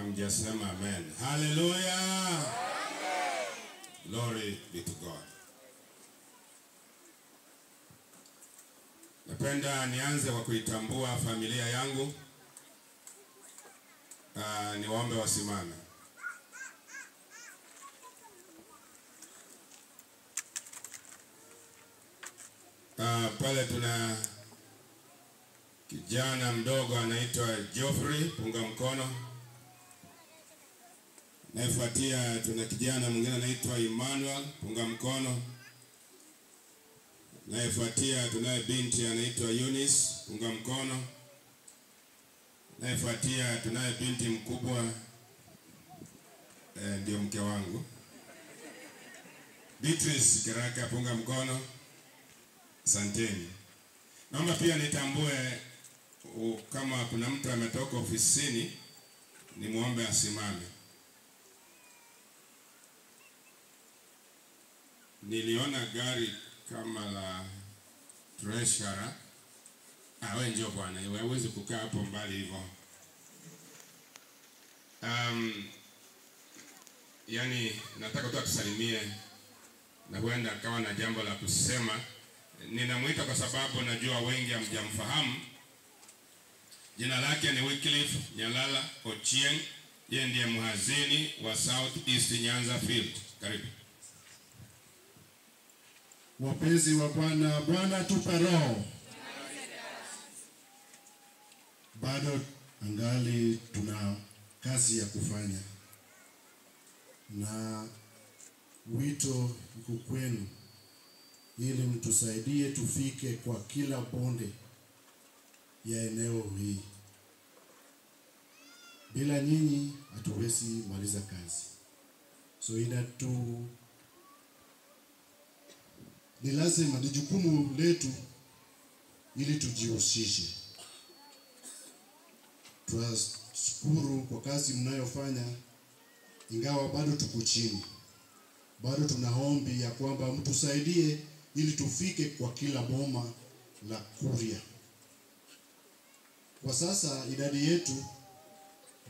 Hamjasema amen. Hallelujah. Glory be to God. Napenda nianze kwa kuitambua familia yangu. Niwaombe wasimame. Pale tuna kijana mdogo anaitwa Geoffrey, punga mkono. Nafuatia tuna kijana mwingine anaitwa Emmanuel, punga mkono. Nafuatia tunaye binti anaitwa Eunice, punga mkono. Nafuatia tunaye binti mkubwa, ndio mke wangu, Beatrice Keraka, punga mkono. Asanteni. Naomba pia nitambue kama kuna mtu ametoka ofisini, nimuombe asimame. Niliona gari kama la treasurer. Wewe njoo bwana, huwezi kukaa hapo mbali hivyo. Yani nataka tu atusalimie na huenda akawa na jambo la kusema. Ninamuita kwa sababu najua wengi hamjamfahamu. Jina lake ni Wycliffe Nyalala Ochieng. Yeye ndiye mhazini wa South East Nyanza Field. Karibu. Wapenzi wa Bwana, Bwana tupe roho. Bado angali tuna kazi ya kufanya, na wito uko kwenu ili mtusaidie tufike kwa kila bonde ya eneo hii. Bila nyinyi hatuwezi maliza kazi. So ni lazima, ni jukumu letu ili tujihusishe. Tunashukuru kwa kazi mnayofanya, ingawa bado tuko chini. Bado tuna ombi ya kwamba mtusaidie ili tufike kwa kila boma la Kuria. Kwa sasa idadi yetu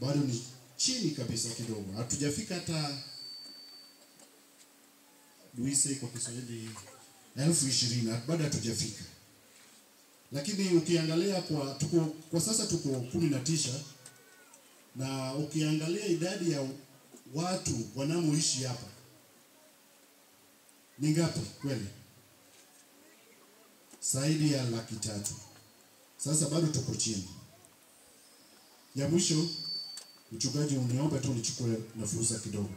bado ni chini kabisa kidogo. Hatujafika hata Luise kwa Kiswahili 20,000, bado hatujafika. Lakini ukiangalia kwa sasa tuko 19, na ukiangalia idadi ya watu wanaoishi hapa ni ngapi kweli? Zaidi ya 300,000. Sasa bado tuko chini. Ya mwisho, mchungaji, uniombe tu nichukue na fursa kidogo.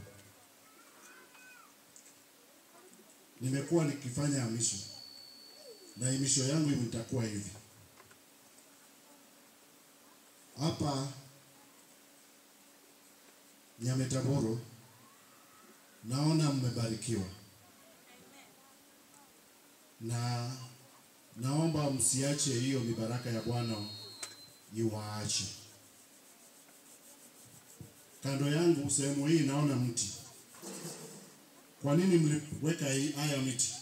Nimekuwa nikifanya hamisho, na hamisho yangu itakuwa hivi. Hapa Nyametaboro naona mmebarikiwa, na naomba msiache hiyo mibaraka ya Bwana iwaache. Kando yangu sehemu hii naona mti. Kwa nini mliweka haya miti?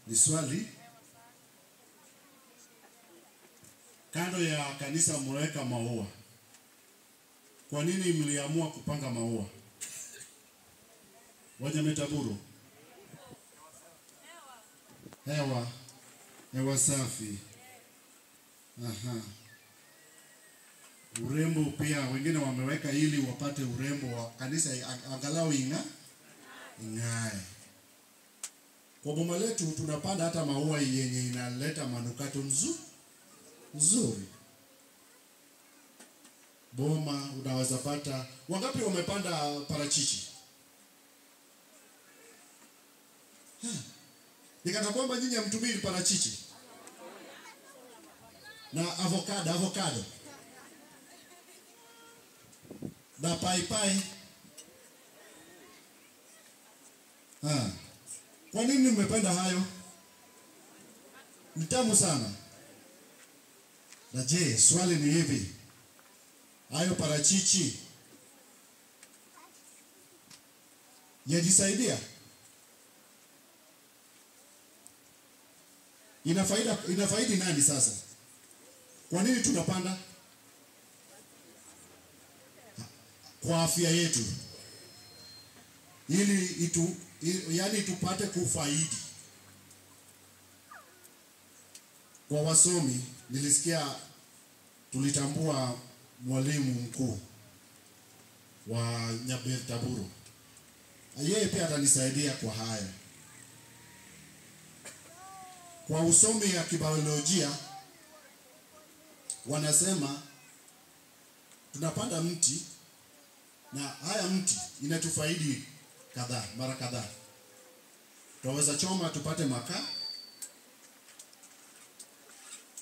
Ni swali. Kando ya kanisa mliweka maua. Kwa nini mliamua kupanga maua? Wanyametaburo. Hewa, hewa safi. Aha. Urembo pia wengine wameweka ili wapate urembo wa kanisa angalau ing'ae. Kwa boma letu tunapanda hata maua yenye inaleta manukato nzuri. Boma unaweza pata. Wangapi wamepanda parachichi? Nikata kwamba nyinyi hamtumii parachichi na avocado na paipai. Kwa nini mmependa hayo? Ni tamu sana. Na je, swali ni hivi, hayo parachichi yajisaidia? Inafaidi nani sasa? Kwa nini tunapanda? Kwa afya yetu, ili yani tupate kufaidi. Kwa wasomi, nilisikia tulitambua mwalimu mkuu wa Nyametaburo. Yeye pia atanisaidia kwa haya. Kwa usomi ya kibiolojia wanasema tunapanda mti na haya mti inatufaidi kadhaa, mara kadhaa. Tunaweza choma tupate makaa,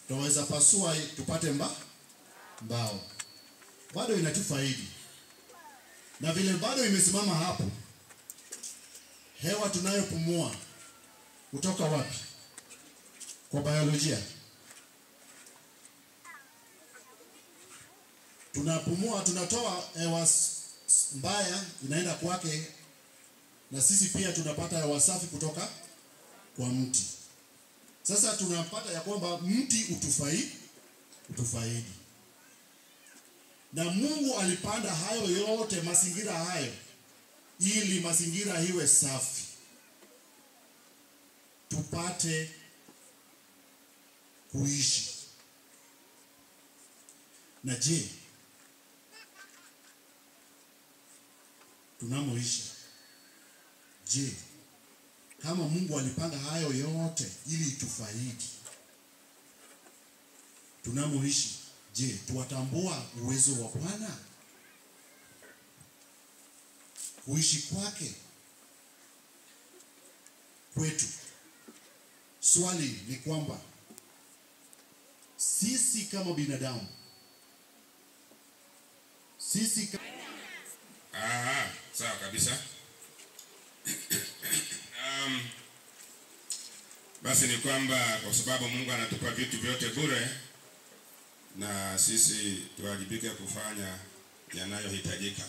tunaweza pasua tupate mbao. Bado inatufaidi. Na vile bado imesimama hapo, hewa tunayopumua kutoka wapi? Kwa biolojia tunapumua, tunatoa hewa mbaya inaenda kwake, na sisi pia tunapata hewa safi kutoka kwa mti. Sasa tunapata ya kwamba mti utufaidi. Na Mungu alipanda hayo yote, mazingira hayo, ili mazingira iwe safi, tupate kuishi. Na je, tunamoishi, je, kama Mungu alipanga hayo yote ili tufaidi, tunamoishi, je, tuwatambua uwezo wa Bwana, kuishi kwake kwetu? Swali ni kwamba sisi kama binadamu, sisi Aha, sawa kabisa. Basi ni kwamba kwa sababu Mungu anatupa vitu vyote bure, na sisi tuwajibike kufanya yanayohitajika.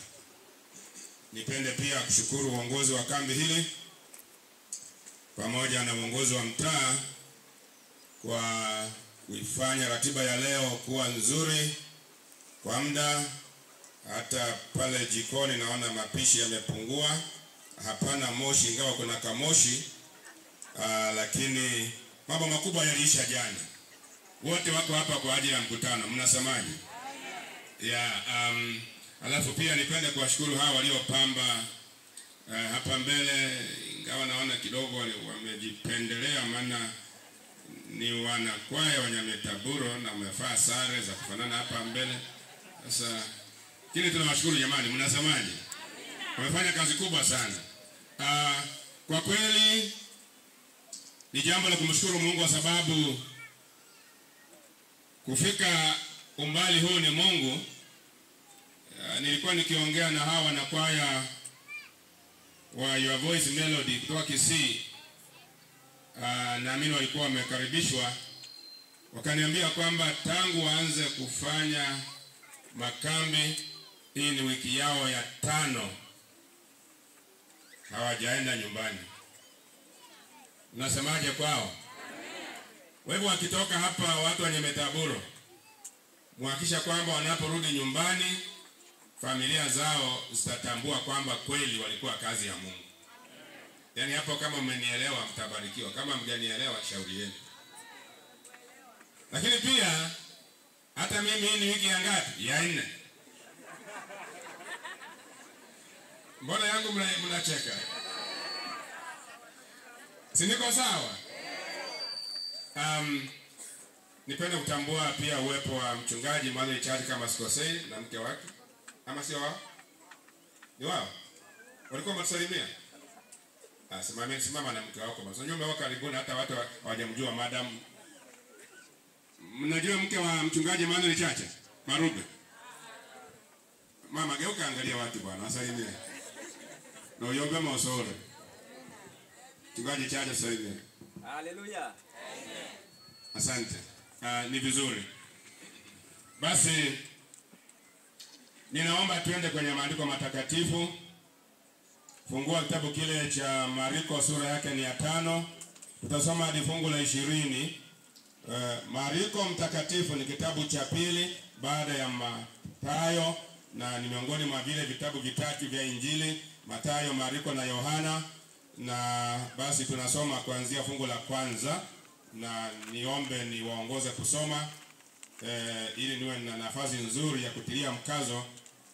Nipende pia kushukuru uongozi wa kambi hili pamoja na uongozi wa mtaa kwa kuifanya ratiba ya leo kuwa nzuri kwa muda. Hata pale jikoni naona mapishi yamepungua, hapana moshi, ingawa kuna kamoshi, lakini mambo makubwa yaliisha jana. Wote wako hapa kwa ajili ya mkutano, mnasemaje? Yeah, alafu pia nipende kuwashukuru hawa waliopamba hapa mbele, ingawa naona kidogo wamejipendelea, maana ni wanakwaya wa Nyametaburo na wamevaa sare za kufanana hapa mbele. Sasa kile tunawashukuru jamani, mnasemaje? Wamefanya kazi kubwa sana. Kwa kweli ni jambo la kumshukuru Mungu kwa sababu kufika umbali huu ni Mungu. Nilikuwa nikiongea na hawa wanakwaya wa Your Voice Melody kutoka Kisii. Naamini walikuwa wamekaribishwa, wakaniambia kwamba tangu waanze kufanya makambi, hii ni wiki yao ya 5 hawajaenda nyumbani. Unasemaje kwao? Wewe wakitoka hapa watu wa Nyametaburo, muhakikisha kwamba wanaporudi nyumbani familia zao zitatambua kwamba kweli walikuwa kazi ya Mungu. Yaani hapo kama mmenielewa mtabarikiwa, kama mjanielewa shauri yenu. Lakini pia hata mimi hii ni wiki ya ngapi? Ya 4. Mbona yangu mnacheka? Si niko sawa? Nipende kutambua pia uwepo wa mchungaji Manuel Chacha kama sikosei, na mke wake. Ama sio wao? Ni wao? Walikuwa wametusalimia? Simama na mke wako. Unajua wao karibuni hata watu hawajamjua madam. Mnajua mke wa mchungaji Manuel Chacha? Marube. Mama geuka angalia watu bwana, wasalimie. Na uiombe maosore. Mchungaji Chacha salimie. Haleluya. Asante. Ni vizuri. Basi ninaomba tuende kwenye maandiko matakatifu. Fungua kitabu kile cha Mariko sura yake ni ya 5. Tutasoma hadi fungu la 20. Mariko mtakatifu ni kitabu cha pili baada ya Mathayo, na ni miongoni mwa vile vitabu vitatu vya Injili, Mathayo, Mariko na Yohana. Na basi tunasoma kuanzia fungu la kwanza, na niombe niwaongoze kusoma ili niwe na nafasi nzuri ya kutilia mkazo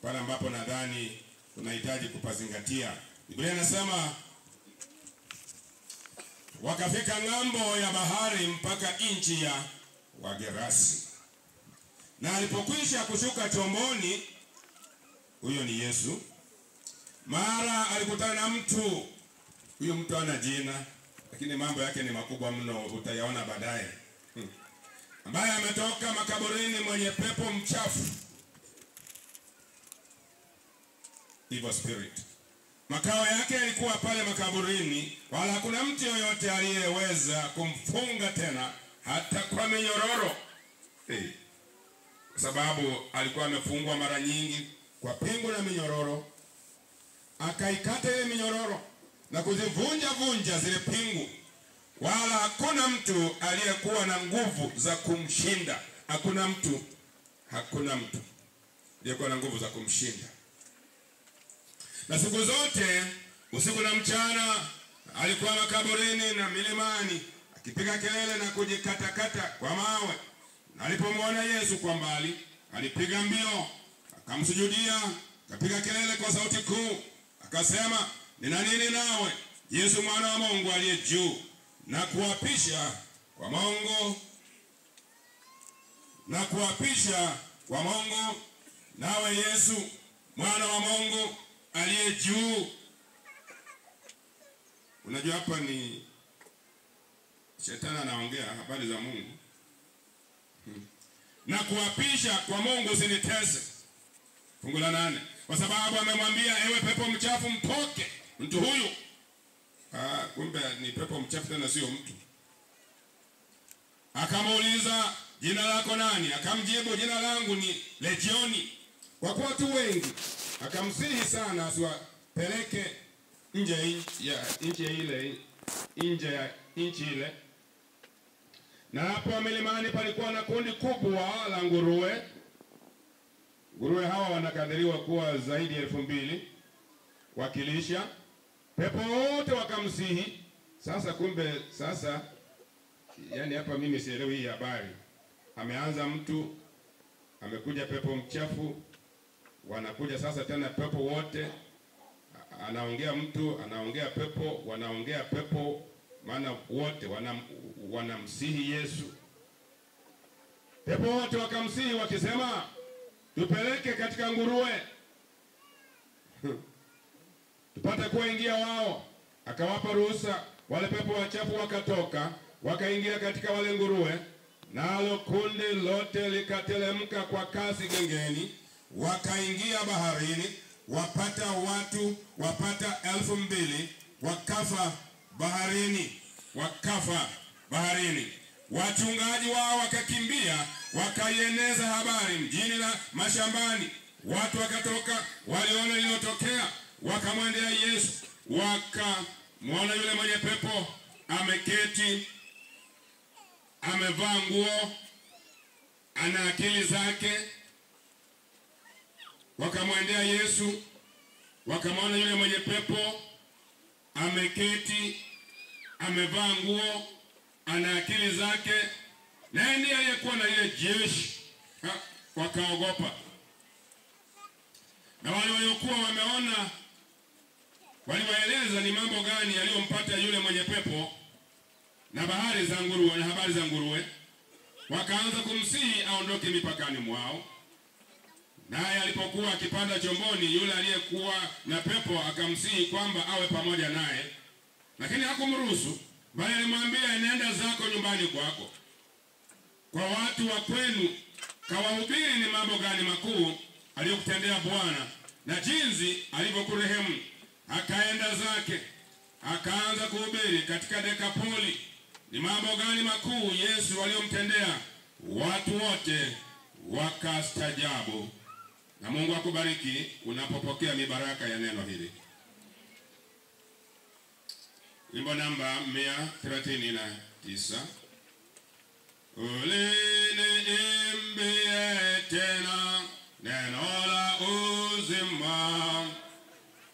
pale ambapo nadhani tunahitaji kupazingatia. Biblia inasema wakafika ng'ambo ya bahari mpaka nchi ya Wagerasi. Na alipokwisha kushuka chomboni, huyo ni Yesu, mara alikutana na mtu. Huyo mtu ana jina, lakini mambo yake ni makubwa mno, utayaona baadaye. Ambaye ametoka makaburini, mwenye pepo mchafu, evil spirit. Makao yake yalikuwa pale makaburini, wala hakuna mtu yoyote aliyeweza kumfunga tena hata kwa minyororo. Hey. Kwa sababu alikuwa amefungwa mara nyingi kwa pingu na minyororo. Akaikata ile minyororo na kuzivunja vunja zile pingu, wala hakuna mtu aliyekuwa na nguvu za kumshinda. Hakuna mtu, hakuna mtu aliyekuwa na nguvu za kumshinda. Na siku zote usiku na mchana alikuwa makaburini na milimani akipiga kelele na kujikatakata kwa mawe. Na alipomwona Yesu kwa mbali, alipiga mbio akamsujudia, akapiga kelele kwa sauti kuu, akasema, nina nini nawe, Yesu mwana wa Mungu aliye juu? Na kuapisha kwa Mungu, na kuapisha kwa Mungu, nawe Yesu mwana wa Mungu aliye juu. Unajua hapa ni shetani anaongea habari za Mungu. Na kuapisha kwa Mungu usinitese. Fungu la 8. Kwa sababu amemwambia, ewe pepo mchafu mtoke mtu huyu. Kumbe ni pepo mchafu tena sio mtu. Akamuuliza, jina lako nani? Akamjibu, jina langu ni Legioni, kwa kuwa tu wengi. Akamsihi sana asiwapeleke nje ya nchi ile, nje ya nchi ile. Na hapo milimani palikuwa na kundi kubwa la nguruwe. Nguruwe hawa wanakadiriwa kuwa zaidi ya 2000 wakilisha. Pepo wote wakamsihi. Sasa kumbe sasa, yani hapa mimi sielewi hii habari. Ameanza mtu, amekuja pepo mchafu, wanakuja sasa tena pepo wote. Anaongea mtu, anaongea pepo, wanaongea pepo, maana wote wanamsihi Yesu. Pepo wote wakamsihi wakisema, tupeleke katika nguruwe tupate kuingia wao. Akawapa ruhusa. Wale pepo wachafu wakatoka wakaingia katika wale nguruwe, nalo kundi lote likatelemka kwa kasi gengeni, wakaingia baharini, wapata watu wapata 2000 wakafa baharini, wakafa baharini. Wachungaji wao wakakimbia, wakaieneza habari mjini na mashambani. Watu wakatoka, waliona lililotokea, wakamwendea Yesu, wakamwona yule mwenye pepo ameketi, amevaa nguo, ana akili zake. Wakamwendea Yesu, wakamwona yule mwenye pepo ameketi, amevaa nguo, ana akili zake, naye ndiye aliyekuwa na ile jeshi. Wakaogopa. Na wale waliokuwa wameona waliwaeleza ni mambo gani yaliyompata yule mwenye pepo na habari za nguruwe, na habari za nguruwe. Wakaanza kumsihi aondoke mipakani mwao. Naye alipokuwa akipanda chomboni, yule aliyekuwa na pepo akamsihi kwamba awe pamoja naye, lakini hakumruhusu, bali alimwambia, nenda zako nyumbani kwako, kwa watu wa kwenu, kawahubiri ni mambo gani makuu aliyokutendea Bwana na jinsi alivyokurehemu. Akaenda zake akaanza kuhubiri katika Dekapoli ni mambo gani makuu Yesu aliyomtendea. Watu wote wakastajabu. Na Mungu akubariki unapopokea mibaraka ya neno hili. Wimbo namba 139. Uliniimbie tena neno la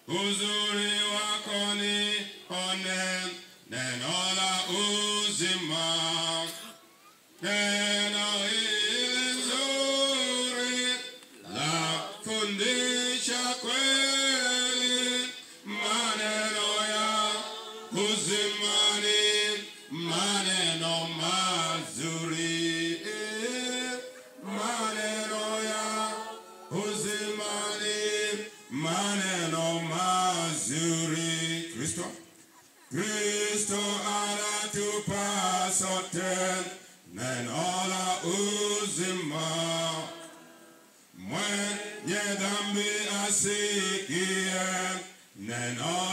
Uzuri wako nione, neno la uzima. Neno hili nzuri la fundisha kweli, maneno ya uzimani, maneno mazuri, maneno ya uzimani, maneno mazuri. Kristo, Kristo anatupa sote neno la uzima. Mwenye dhambi asikie neno